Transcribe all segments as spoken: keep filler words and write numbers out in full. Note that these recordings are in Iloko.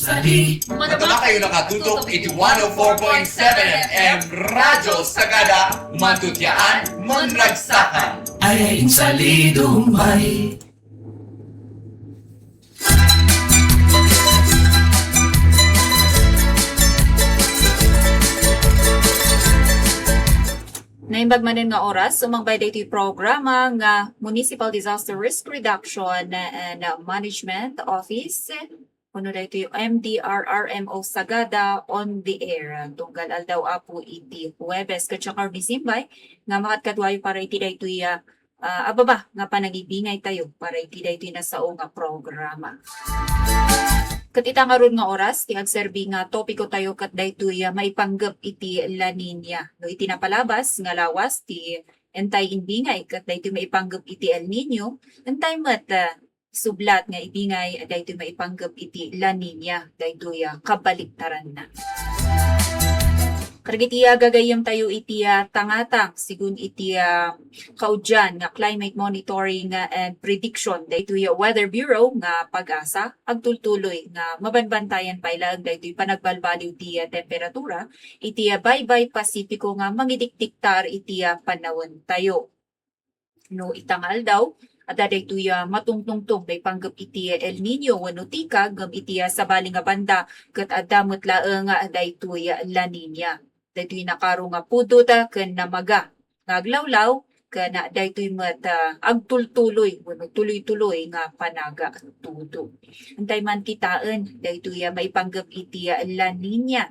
Sali. Madama kayo nakatutok iti one oh four point seven F M Radyo Sagada, matutiaan, manragsakan. Ay, ay, insalido, may. Naimbag manen nga oras, sumangbay daytoy programa nga Municipal Disaster Risk Reduction and Management Office, wenno daytoy M D R R M O Sagada on the air. Tunggal aldaw, Apo, iti Huwebes, ket siak nga Ruby Simbay nga makadkaduayo para iti daytoy, ah, ah, ababa nga panagibingay tayo para iti daytoy nasao nga programa. Ket ita ngarud nga oras, ti agserbi nga topiko tayo ket daytoy, ah, maipanggep iti La Nina. No, iti napalabas nga lawas ti entay imbingay ket daytoy maipanggep iti El Nino, entay met, ah, sublat nga ibingay daytoy maipanggep iti La Nina, daytoy, ah, kabaliktaranna. Kadagiti, ah, gagayyem tayo iti, ah, tangatang, sigun iti, ah, kaudian nga climate monitoring, ah, and prediction daytoy, ah, Weather Bureau nga PAGASA, agtultuloy nga mabanbantayan pay laeng daytoy panagbalbaliw ti, ah, temperatura iti, ah, baybay Pasifiko nga mangidikdiktar iti, ah, panawen tayo. No, ita nga aldaw, adda daytoy, ah, matungtungtong maipanggep iti El Nino wenno tikag ngem iti, ah, sabali nga banda ket adda met laeng, ah, daytoy, ah, La Nina. Daytoy nakaro nga pudot, ah, ken namaga nga aglawlaw ken, ah, daytoy met, ah, agtultuloy wenno tuloy-tuloy nga panagtudo. Entay man kitaen daytoy, ah, maipanggep iti, ah, La Nina.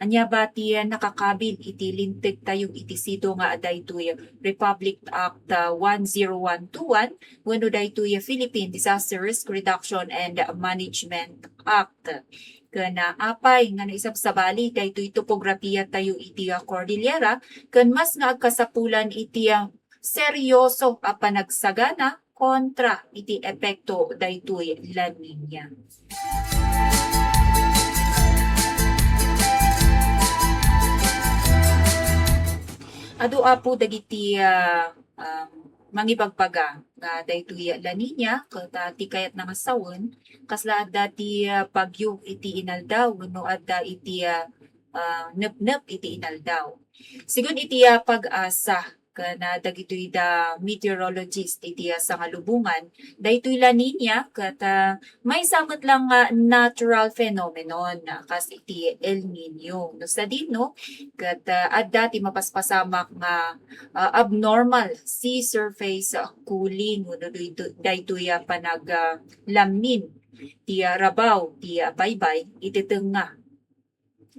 Ania ba ti nakakabil iti linteg tayo iti sito nga adda itoy Republic Act, ah, one zero one two one wenno daytoy Philippine Disaster Risk Reduction and Management Act? Ken, ah, apay nga naisabsabali daytoy topografia tayo iti, ah, Cordillera ken mas nga agkasapulan iti, ah, seryoso a panagsagana kontra iti epekto daytoy La Nina. Adu, Apo, dagiti, ah, ah, mangibagbaga nga daytoy La Nina ket, ah, ti kayatna nga sawen, kasla adda ti, ah, bagyo iti inaldaw wenno adda iti, ah, ah, nepnep iti inaldaw. Sigun iti, ah, PAGASA, ken, ah, dagitoy da meteorologist iti, ah, sangalubongan, daytoy La Nina ket, ah, maysa met lang nga natural phenomenon, ah, kas iti El Nino. No sadino, ket, ah, adda ti mapaspasamak nga, ah, abnormal sea surface, ah, cooling wenno daytoy, daytoy, ah, panag, ah, lammin ti, ah, rabaw ti, ah, baybay iti tengnga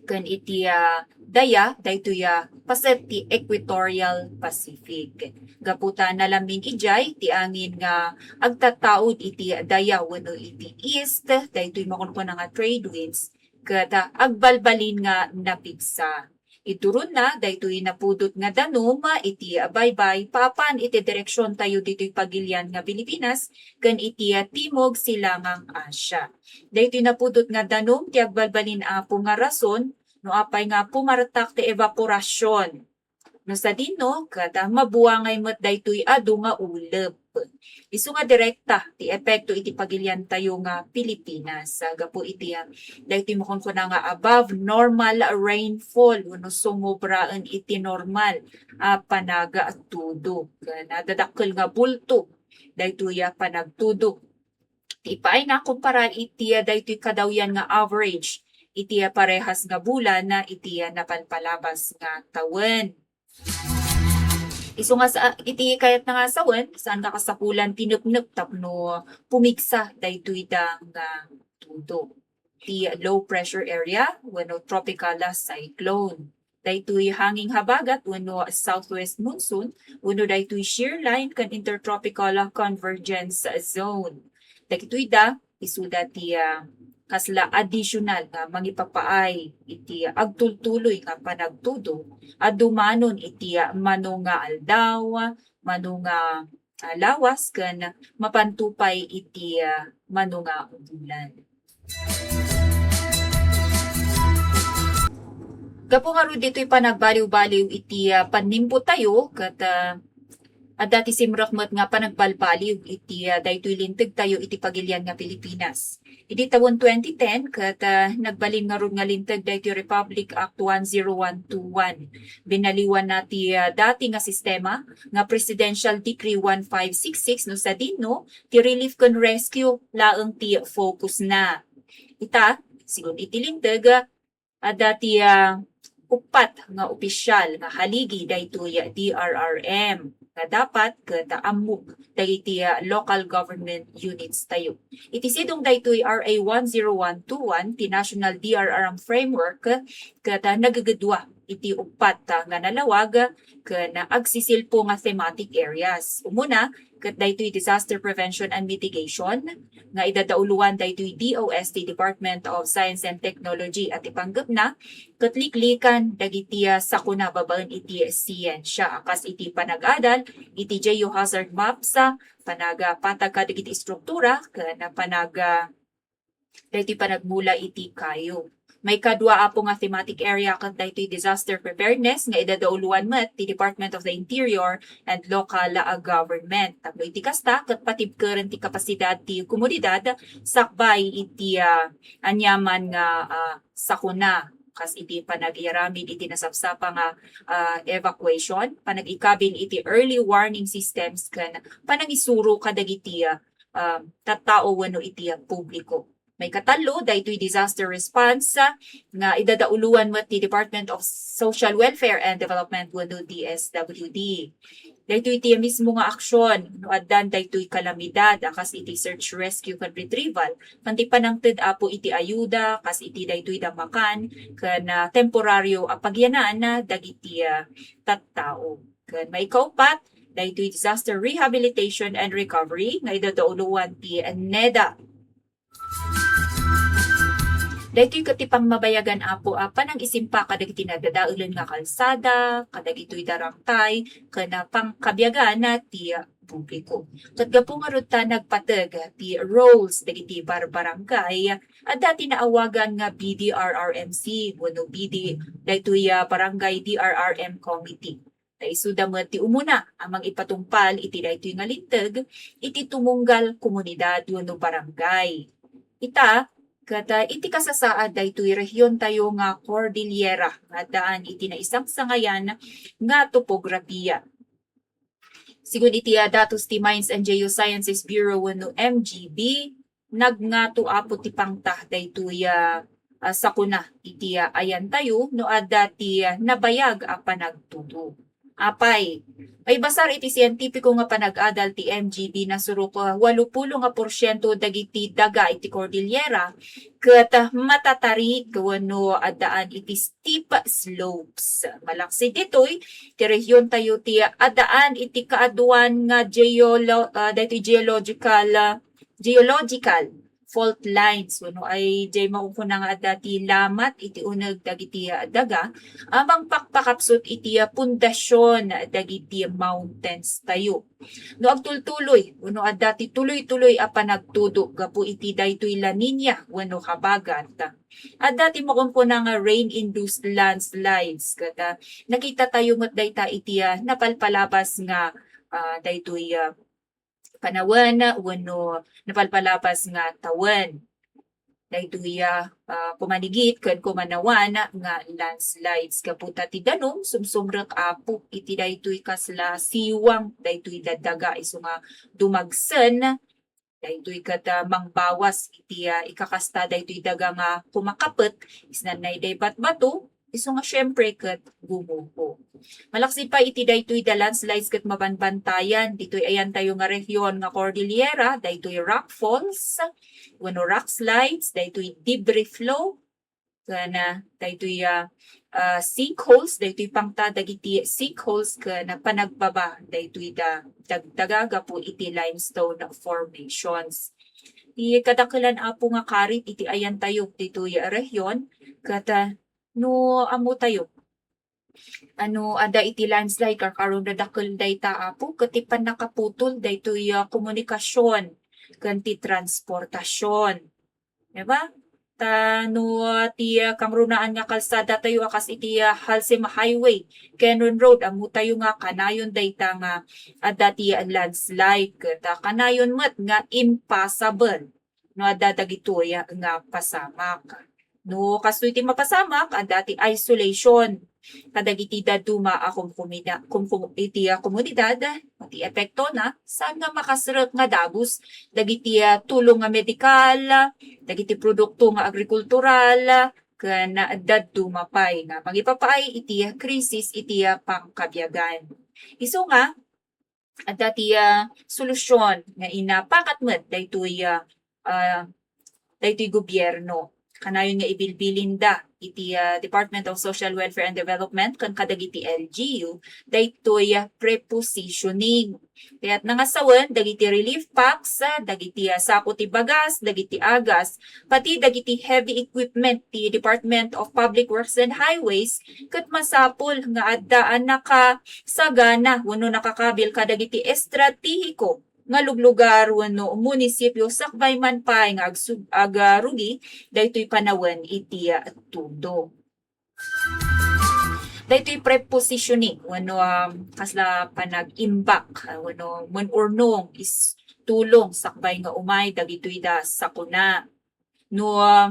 ken iti, ah, daya daytoy, ah, paset ti Equatorial Pacific. Gapu ta nalammin idiay ti angin nga agtattaud iti daya wenno iti east, daytoy makunkuna nga trade winds, ket, ah, agbalbalin nga napigsa. Ituronna, daytoy napudot nga danum iti baybay, paapan iti direksion tayo ditoy pagilian nga Pilipinas ken iti, ah, Timog Silangang Asia. Daytoy napudot nga danum ti agbalbalin, Apo, nga rason no apay nga pumartak ti evaporasion. No sadino, ket, ah, mabuangay met daytoy adu nga ulep. Isu nga direkta ti epekto iti pagilian tayo nga Pilipinas, ah, gapu iti, ah, daytoy makunkuna nga above normal rainfall wenno sumobraen iti normal a panagtudo. Ken, ah, dadakkel nga bulto daytoy a panagtudo. Ti ipaayna kumpara iti, ah, daytoy kadawyan nga average iti, ah, parehas nga bulan, ah, iti, ah, napalpalabas nga tawen. Isu nga sa, iti kayatna nga sawen, saan nga kasapulan ti nepnep tapno pumigsa daytoy da nga tudo. Ti low pressure area wenno tropical cyclone. Daytoy hanging habagat wenno southwest monsoon wenno daytoy shear line ken intertropical convergence zone. Dagitoy da, isuda ti, ah, kasla additional nga mangipapaay iti agtultuloy nga panagtudo a dumanon iti, ah, mano nga aldaw, mano nga, ah, lawas ken mapanto pay iti, ah, mano nga bulan. Gapu ngarud ditoy panagbaliw-baliw iti, ah, panimpo tayo ket, ah, Adda ti simrek met nga panagbalbaliw iti, ah, daytoy lintegtayo iti pagilian nga Pilipinas. Idi tawen twenty ten, ket, ah, nagbalin ngarud nga linteg daytoy Republic Act one zero one two one. Binaliwan na ti, ah, dati nga sistema nga Presidential Decree one five six six no sadino, ti relief ken rescue laeng ti focus na. Ita, sigun iti linteg, adda ti, ah, uppat nga opisyal nga haligi daytoy D R R M nga dapat ket ammok dagiti, ah, local government units tayo. Iti sidong daytoy R A one zero one two one ti National D R R M Framework ket, ah, nagegedua iti uppat, ah, nga nalawag ken agsisilpo nga thematic areas. Umuna, ket daytoy disaster prevention and mitigation nga idadauloan daytoy D O S T, Department of Science and Technology, a ti panggepna ket liklikan dagiti, ah, sakuna babaen iti siyensia, kas iti panag-adal iti geohazard maps, ah, panagpatag kadagiti istruktura ken panag, ah, daytoy panagmula iti kayo. Maikadua, apo, nga thematic area ket daytoy disaster preparedness nga idadauloan met ti Department of the Interior and local, ah, government. Tapno iti kasta, ket patibkeren ti kapasidad ti komunidad sakbay iti, ah, aniaman nga, ah, sakuna, kas iti panag-iaramid iti nasapsapa nga, ah, evacuation, panag-ikabil iti early warning systems, ken panangisuro kadagiti, ah, um, tattao wenno iti publiko. Maikatallo, daytoy disaster response, ah, nga idadauloan met ti Department of Social Welfare and Development wenno D S W D. Daytoy ti mismo nga aksyon no addan daytoy kalamidad a kas iti search, rescue, ken retrieval, ken ti panangted, apo, iti ayuda kas iti daytoy damakan ken, ah, temporario a pagyanan dagiti, ah, tattao. Ken maikaupat, daytoy disaster rehabilitation and recovery nga idadauloan ti NEDA. Daytoy ket ti pangmabayagan, apo, a panangisimpa kadagiti nadadaelen nga kalsada, kadagitoy darangtay, ken pangkabiagan ti publiko. Ket gapu ngarud ta nagpateg ti roles dagiti barbarangay, adda ti naawagan nga B D R R M C wenno B D, daytoy, ah, Barangay D R R M Committee. Ta isuda met ti umuna a mangipatungpal iti daytoy nga linteg iti tumunggal komunidad wenno barangay. Ita, ket, ah, iti kasasaad daytoy rehion tayo nga Cordillera nga addaan iti naisangsangayan nga topografia. Sigun iti, ah, datos ti Mines and Geosciences Bureau wenno M G B, nagngato, apo, ti pangta daytoy, ah, ah, sakuna iti, ah, ayan tayo no adda ti, ah, nabayag a panagtudo. Apay, maibasar iti sientipiko nga panag-adal ti M G B, nasurok, ah, walupulo nga porsiento dagiti daga iti Cordillera ket, ah, matatarik wenno addaan iti steep slopes. Malaksid ditoy, ti rehion tayo ti addaan iti kaaduan nga geolo-, ah, daytoy geological, ah, geological fault lines wenno ay diay makunkuna nga adda ti lamat iti uneg dagiti, ah, daga a mangpakpakapsut iti, ah, pundasion dagiti mountains tayo. No agtultuloy wenno adda ti tuloy-tuloy a panagtudo gapu iti daytoy La Niña wenno habagat, adda ti makunkuna nga rain-induced landslides. Ket, ah, nakita tayo met dayta iti, ah, napalpalabas nga, ah, daytoy, ah, panawen wenno napalpalabas nga tawen. Daytoy, ah, ah, kumanigit ken kumanawan nga landslides. Gapu ta ti danum sumsumrek, apo, iti daytoy kasla siwang daytoy dadaga isu nga dumagsen. Daytoy ket, ah, mangbawas iti, ah, ikakasta daytoy daga nga kumakapet, isnan na idiay batbato, isu nga siempre ket gumuho. Malaksid pay iti daytoy da landslides ket mabanbantayan ditoy ayan tayo nga rehion nga Cordillera, daytoy rock falls, wenno rock slides, daytoy debris flow, ken, ah, daytoy, ah, ah, sinkholes, daytoy pangta dagiti sinkholes ken panagbaba daytoy da-, dag-, daga gapu iti limestone formations. Ti kadakelan, apo, nga karit iti ayan tayo ditoy rehion, ket, ah, no ammo tayo, ano, adda iti landslide, karkaron, dadakel dayta, apo, ket ti pannakaputol daytoy, ah, komunikasion ken ti transportasion. Di ba? Ta no, ah, ti, ah, kangrunaan nga kalsada tayo a kas iti, ah, Halsema Highway, Kenron Road, ammo tayo nga kanayon dayta nga adda ti, ah, landslide, ket, ah, kanayon met nga impassable no adda dagitoy, ah, nga pasamak. No kastoy ti mapasamak, adda ti isolation kadagiti dadduma a kumkumida-, kumkum-, iti, ah, komunidad, ti epektona, saan nga makasrek nga dagus dagiti, ah, tulong nga medikal, dagiti produkto nga agrikultural, ken dadduma pay nga mangipapaay iti krisis iti, ah, pangkabiagan. Isu nga, adda ti, ah, solusyon nga inapakat met daytoy, ah, ah, daytoy gobierno. Kanayon nga ibilbilinda iti, ah, Department of Social Welfare and Development ken kadagiti L G U daytoy, ah, prepositioning. Kayat nangasawen dagiti relief packs, ah, dagiti, ah, sako ti bagas, dagiti agas, pati dagiti heavy equipment ti Department of Public Works and Highways ket masapul nga adda a nakasagana wenno nakakabil kadagiti estratehiko nga luglugar wenno munisipyo sakbay man pay nga agsug-, agarugi daytoy panawen iti, ah, tudo. Daytoy prepositioning wenno, um, kasla panag-imbak, ah, wenno mun-urnong is tulong sakbay nga umay dagitoy da sakuna. No, ah,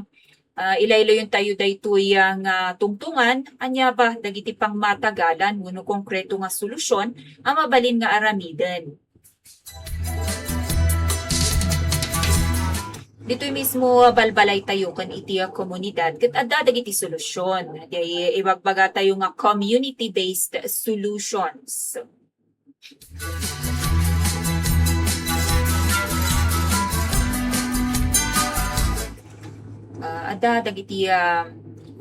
ah, ilaylayon tayo daytoy, ah, nga tungtungan, ania ba dagiti pangmatagalan wenno konkreto nga solusyon a mabalin nga aramiden? Ditoy mismo, ah, balbalay tayo ken iti, ah, komunidad ket adda dagiti solusyon. Diay ibagbaga tayo nga community-based solutions. Ah, adda dagiti, ah,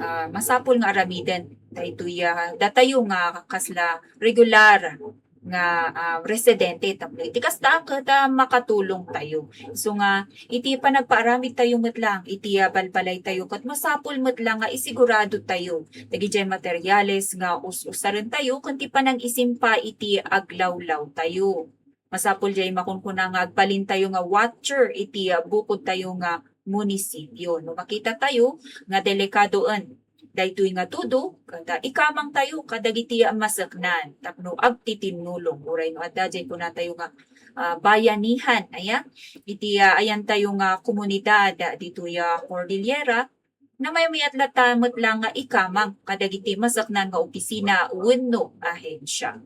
ah, masapul nga aramiden daytoy, ah, datayo nga kasla regular nga, ah, residente tapno iti kasta ket, ah, makatulong tayo. So nga iti panagpaaramid tayo met lang iti, ah, balbalay tayo ket masapul met lang nga isigurado tayo dagidiay materyales nga us-usaren tayo ken ti panangisimpa iti aglawlaw tayo. Masapul diay makunkuna nga agbalin tayo nga watcher iti, ah, bukod tayo nga munisipyo. No makita tayo nga delikadoen daytoy nga tudo, ket ikamang tayo kadagiti maseknan tapno agtitinnulong. Uray no adda diay kuna tayo nga, ah, bayanihan, aya, iti, ah, ayan tayo nga komunidad, ah, ditoy, ah, Cordillera, namaymayat latta met lang nga ikamang kadagiti maseknan nga opisina wenno ahensya.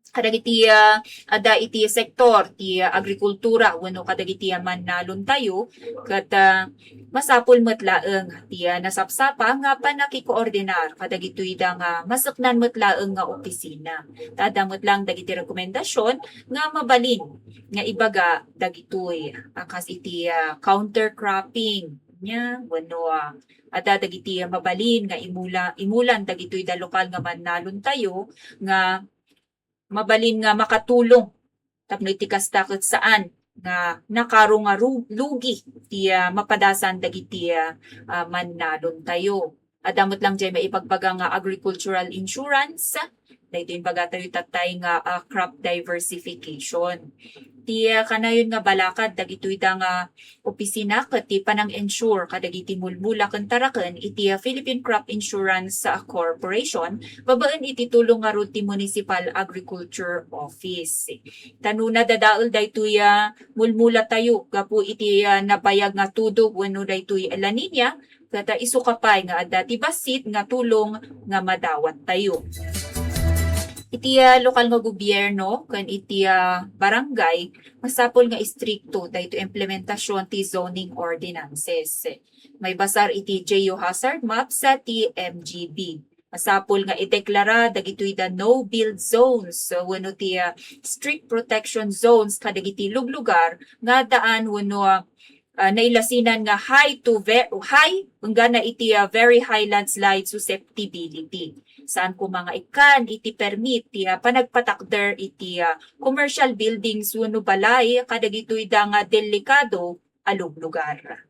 Kadagiti, ah, adda iti sektor ti, ah, agrikultura wenno kadagiti, ah, mannalon tayo, ket, ah, masapul met laeng ti, ah, nasapsapa nga pannakikoordinar kadagitoy da nga maseknan met laeng nga opisina. Ta adda met lang dagiti rekomendasyon nga mabalin nga ibaga dagitoy, ah, kas iti, ah, counter cropping, nia, wenno, ah, adda dagiti mabalin nga imula-, imulan dagitoy da lokal nga mannalon tayo nga mabalin nga makatulong tapno iti kasta ket saan nga nakaro nga ru-, lugi ti, ah, mapadasan dagiti, ah, ah, mannalon tayo. Adda met lang diay maibagbaga nga agricultural insurance. Daytoy imbaga tayo tattay nga, ah, crop diversification. Ti, ah, kanayon nga balakad dagitoy da nga opisina ket ti panang-insure kadagiti mulmula ken taraken iti, ah, Philippine Crop Insurance, ah, Corporation babaen iti tulong ngarud ti Municipal Agriculture Office. Ta no nadadael daytoy, ah, mulmula tayo gapu iti, ah, nabayag nga tudo wenno daytoy La Niña, ket, ah, isuka pay nga adda ti bassit nga tulong nga madawat tayo. Iti, ah, lokal nga gobierno ken iti, ah, barangay, masapul nga istrikto daytoy implementasion ti zoning ordinances. Maibasar iti geohazard maps ti M G B. Masapul nga ideklara dagitoy da no-build zones wenno ti, ah, strict protection zones kadagiti luglugar nga addaan wenno, ah, ah, nailasinan nga high to ve-, high, enggana iti, ah, very high landslide susceptibility. Saan koma nga ikkan iti permit ti, ah, panagpatakder iti, ah, commercial buildings wenno balay kadagitoy da nga delikado a luglugar.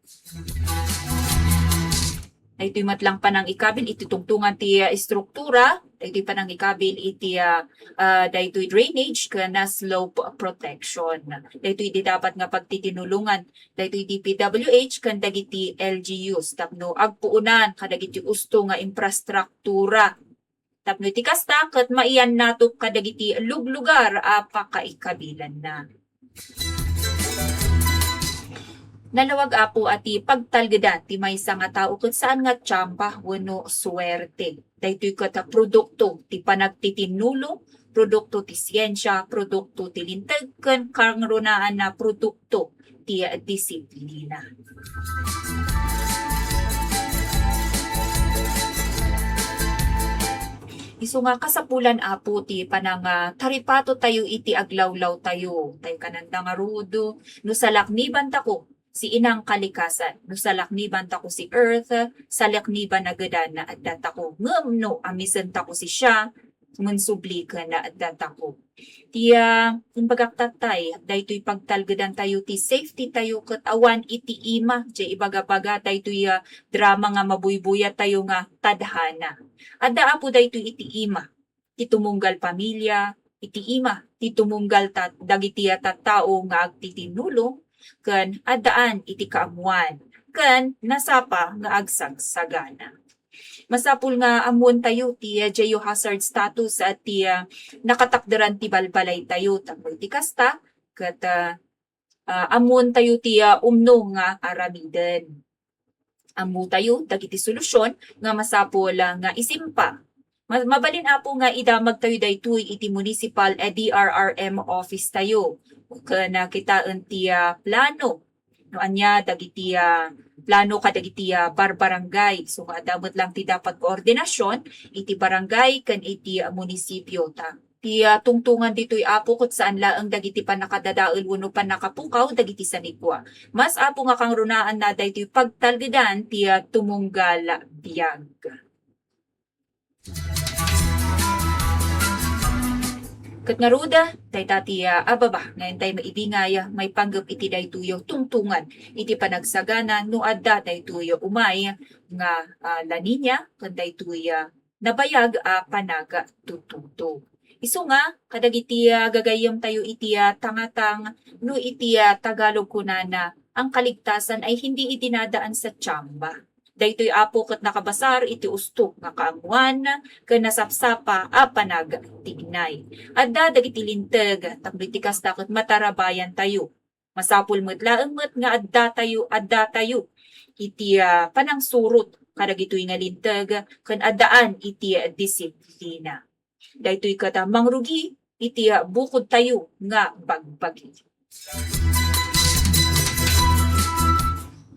Daytoy met lang panang-ikabil iti tungtungan ti, ah, istruktura Daytoy panangikabil iti, ah, ah, daytoy drainage ken, ah, slope protection. Daytoy di dapat nga pagtitinulongan daytoy D P W H ken dagiti L G Us tapno agpuonan kadagiti usto nga infrastruktura. Tapno iti kasta, ket maiyannato kadagiti luglugar a pakaikabilanna. Nalawag, Apo, a ti pagtalgedan ti maysa nga tao ket saan nga tsamba wenno suerte. Daytoy ket produkto ti panagtitinulong, produkto ti siensia, produkto ti linteg, ken kangrunaan a produkto ti disiplina. Isu nga kasapulan, Apo, ti panang, ah, taripatotayo iti aglawlawtayo. Tay kananda ngarud, no salaknibantako si inang kalikasan, no salaknibantako si earth, salakniban a gedan a datako. Ngem no amisentako siya, ngem subli ken datako. Ti, ah, imbagak tattay, daytoy pagtalgedantayo ti safety tayo ket awan iti ima, diay ibaga-baga daytoy, ah, drama nga mabuybuyat tayo nga tadhana. Adda, Apo, daytoy iti ima ti tumunggal pamilia, iti ima ti tumunggal ta-, dagiti, ah, tattao nga agtitinulong, ken addaan iti kaammuan, ken nasapa nga agsagsagana. Masapul nga ammoentayo ti, ah, geohazard status, ah, ti, ah, nakatakderan ti balbalaytayo. Tapno iti kasta, ket, ah, ah, ammoentayo ti, ah, umno nga aramiden. Ammotayo dagiti solusyon nga masapul, ah, nga isimpa. Ma-, mabalin, Apo, nga idamagtayo daytoy iti municipal, eh, D R R M office tayo. Ken, ah, kitaen ti, ah, plano no ania dagiti, ah, plano kadagiti, ah, barbarangay. So, adda met lang ti dapat koordinasyon iti barangay ken iti, ah, munisipio ta. Ti, ah, tungtungan ditoy, Apo, ket saan laeng dagiti pannakadadael wenno pannakapukaw dagiti sanigua. Mas, Apo, nga kangrunaanna daytoy pagtalgedan ti, ah, tumunggal biag. Ket ngarud, dayta ti, ah, ababa nga intay maibingay, ah, maipanggep iti daytoy tungtungan iti panagsagana no adda daytoy umay nga, ah, La Niña ken daytoy, ah, nabayag a panagtututog. Isu nga, kadagiti, ah, gagayyemtayo iti, ah, tangatang no iti, ah, Tagalog kunana, ang kaligtasan ay hindi idinadaan sa tsamba. Daytoy, Apo, ket nakabasar iti usto nga kaammuan ken nasapsapa a panagtignay. Adda dagiti linteg, tapno iti kasta ket matarabayantayo. Masapul met laeng met nga addatayo, addatayo iti, ah, panangsurot kadagitoy nga linteg ken addaan iti disiplina. Daytoy ket, ah, mangrugi iti, ah, bukodtayo nga bagbagi.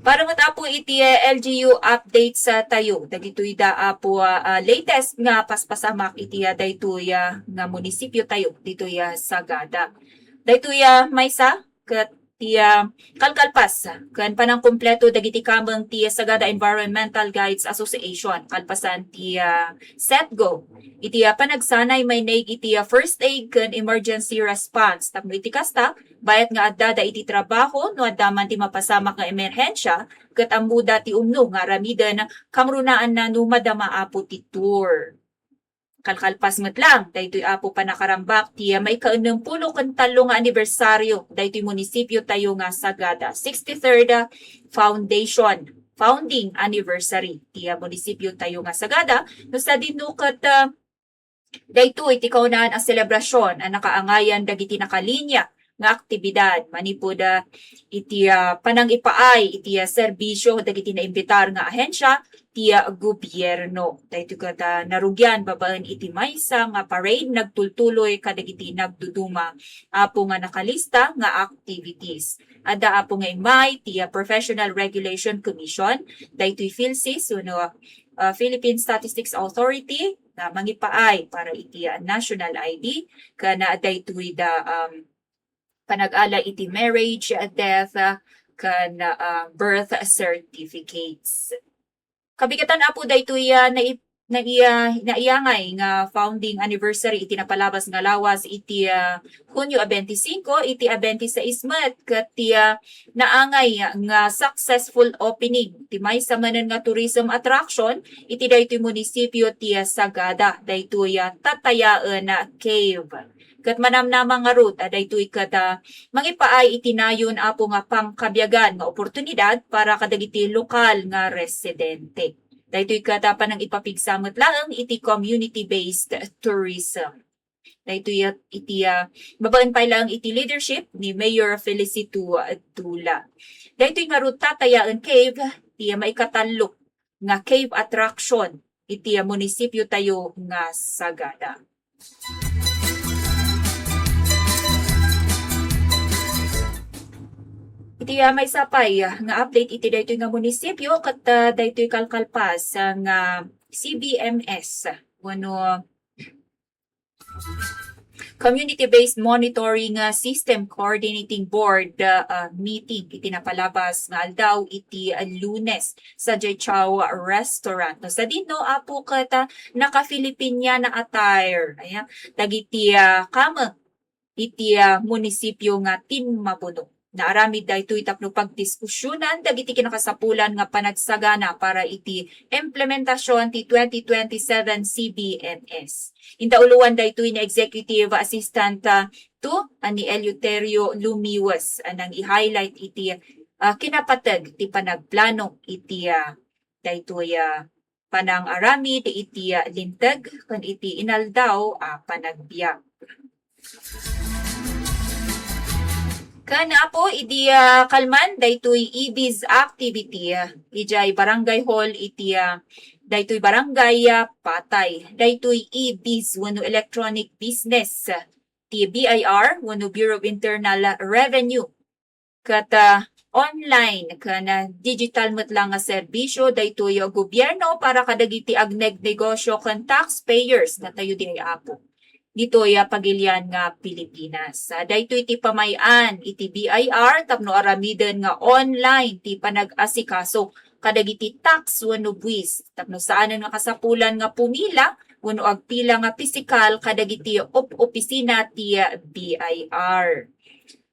Para met, Apo, iti, ah, L G U updates, ah, tayo. Dagitoy da, Apo, ah, ah, latest nga paspasamak iti, ah, daytoy, ah, nga munisipio tayo, ditoy, ah, Sagada. Daytoy, ah, maysa, ket ti, ah, kalkalpas ken panangkumpleto dagiti kameng ti Sagada Environmental Guides Association, kalpasan ti, ah, SETGO. Iti, ah, panagsanay mainaig iti, ah, first aid ken emergency response. Tapno iti kasta, bayat nga addada iti trabaho, no adda man ti mapasamak nga emerhensia, ket ammoda ti umno nga aramiden, kangrunaanna no madama, Apo, ti tour. Kalkalpas met lang, daytoy, Apo, panakarambak ti maikaennem pulo ken tallo nga anibersaryo daytoy munisipio tayo nga Sagada, sixty-third foundation, founding anniversary ti munisipio tayo nga Sagada. No sadino ket, ah, daytoy ti kaunaan a selebrasyon a nakaangayan dagiti nakalinya nga aktibidad manipud, ah, iti, ah, panangipaay iti, ah, serbisyo dagiti naimbitar nga ahensya ti, ah, gobierno. Daytoy ket, ah, narugian babaen iti maysa nga parade nagtultuloy kadagiti nagduduma, Apo, nga nakalista nga activities. Adda, Apo, nga immay ti, ah, Professional Regulation Commission, daytoy PhilSys wenno, ah, Philippine Statistics Authority, nga mangipaay para iti, ah, national I D, ken, ah, daytoy da, um, panagala iti marriage, ah, death, ah, ken, ah, birth certificates. Kabigatan, Apo, daytoy, ah, naip-, naiya-, naiyangay nga founding anniversary iti napalabas nga lawas iti, ah, Hunyo a twenty-five, iti a twenty-six met, ket ti, ah, naangay nga successful opening ti maysa manen nga tourism attraction iti daytoy munisipio ti, ah, Sagada, daytoy, ah, Tatayaen, ah, Cave. Ket manamnama ngarud a daytoy ket, ah, mangipaay iti nayon, Apo, nga pangkabiagan nga oportunidad para kadagiti lokal nga residente. Daytoy ket, ah, panangipapigsa met laeng iti community-based tourism. Daytoy, ah, iti, ah, babaen pay laeng iti leadership ni Mayor Felicito Dula. Daytoy ngarud, Tatayaen Cave, ti maikatallo nga cave attraction iti, ah, munisipio tayo nga Sagada. Iti, ah, maysa pay, ah, nga update iti daytoy nga munisipio ket, ah, daytoy kalkalpas, ah, nga C B M S wenno Community-Based Monitoring, ah, System Coordinating Board, ah, ah, meeting iti napalabas nga aldaw iti, ah, Lunes sadiay Chow Restaurant. No, sadino, Apo, ket, ah, naka-Filipiniana attire, aya, dagiti, ah, kameng iti, ah, munisipio nga timmabuno. Naaramid daytoy tapno pagdiskusionan dagiti kinakasapulan nga panagsagana para iti implementasion ti twenty twenty-seven C B M S. Indauluan daytoy ni Executive Assistant, ah, two, ah, ni Eleuterio Lumiwes, ah, nang i-highlight iti, ah, kinapateg ti panagplano iti, ah, daytoy, ah, panangaramid iti, ah, linteg ken iti inaldaw a panagbiag. Ken, Apo, idi, ah, kalman daytoy e-biz activity, ah, idiay Barangay Hall iti, ah, daytoy barangay, ah, Patay. Daytoy e-biz wenno electronic business, ah, ti B I R wenno Bureau of Internal Revenue ket, ah, online ken, ah, digital met la nga serbisio daytoy a gobierno para kadagiti agnegnegosio ken taxpayers datayo diay, Apo, ditoy a pagilian nga Pilipinas. Ah, daytoy ti pamay-an iti B I R tapno aramiden nga online ti panag-asikaso kadagiti tax wenno buwis tapno saanen nga kasapulan nga pumila wenno agpila nga pisikal kadagiti op-, opisina ti B I R.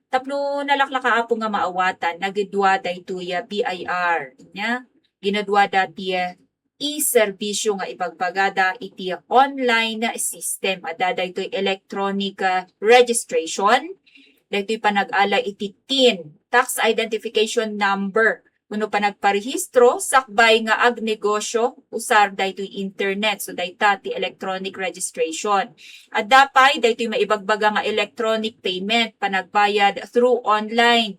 Tapno nalaklaka, Apo, nga maawatan, nagdua daytoy a B I R. Nya, ginaduada ti, ah, e-serbisyo nga ibagbagada iti online system. Adda daytoy electronic, ah, registration, daytoy panag-ala iti tin, tax identification number, wenno panagparehistro sakbay nga agnegosyo usar daytoy internet. So, dayta ti electronic registration. Adda pay daytoy maibagbaga nga electronic payment, panagbayad through online,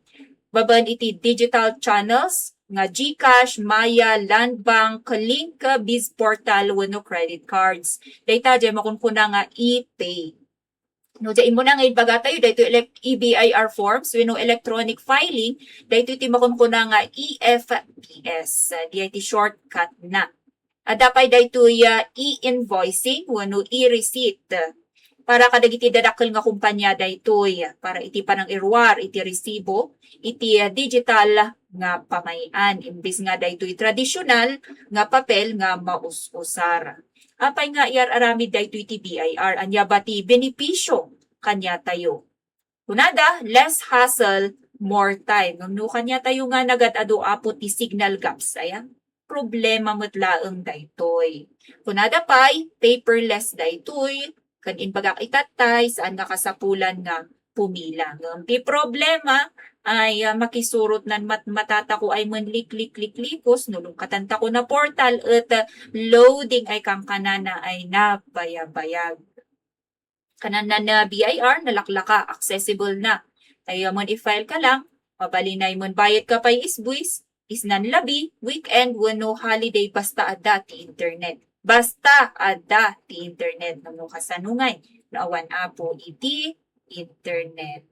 babaen iti digital channels nga GCash, Maya, Land Bank, Link, Bizportal, wenno credit cards. Dayta diay makunkuna nga e-pay. No, diay immuna nga ibagatayo, daytoy elec-, E B I R forms, wenno electronic filing, daytoy ti makunkuna nga E F P S. Diay ti shortcut na. Adda pay daytoy, ah, e-invoicing wenno e-receipt. Para kadagiti dadakkel nga kompania daytoy, para iti panangiruar iti resibo, iti, ah, digital nga pamay-an, imbes nga daytoy tradisyonal nga papel nga maus-usar. Apay nga iyar-aramid daytoy ti B I R? Ania ba ti benepisio kaniatayo? Kunada, less hassle, more time. Ngem no kaniatayo nga nagad-adu, Apo, ti signal gaps, aya, problema met laeng daytoy. Kunada pay, paperless daytoy, ken imbagak itattay, saan nga kasapulan nga pumila. Ngem ti problema ay, ah, makisurotnan mat-, matatako ay men liklik-liklikos, no lungkatantako na portal et, ah, loading ay kankanana ay nabayabayag. Kanana na B I R, nalaklaka, accessible na. Ay, ammon i-file ka lang, mabalinay mon bayad ka pay isbuis, isnan labi, weekend, wenno holiday, basta adda ti internet. Basta adda ti internet. No, no kasano ngay, no awan, Apo, iti internet.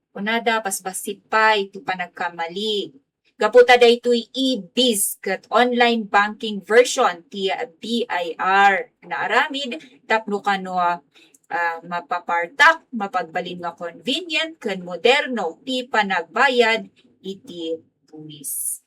Kunada, basbassit pay ti panagkamali. Gapu ta daytoy e-biz ket online banking version ti B I R naaramid tapno kano, ah, mapapartak, mapagbalin nga convenient ken moderno ti panagbayad iti buwis.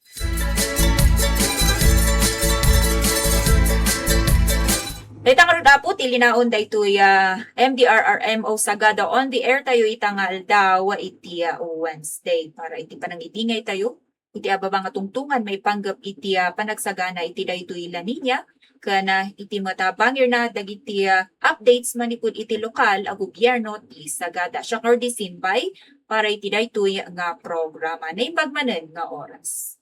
Dayta ngarud, Apo, ti linaon daytoy, ah, M D R R M O Sagada. On the air tayo ita nga aldaw iti, ah, Wednesday para iti panangidingay tayo iti ababa nga tungtungan maipanggep iti, ah, panagsagana iti daytoy La Niña ken, ah, iti met a bangirna dagiti, ah, updates manipud iti lokal a gobierno ti Sagada. Siak ngarud ti simbay para iti daytoy nga programa. Naimbag manen nga oras.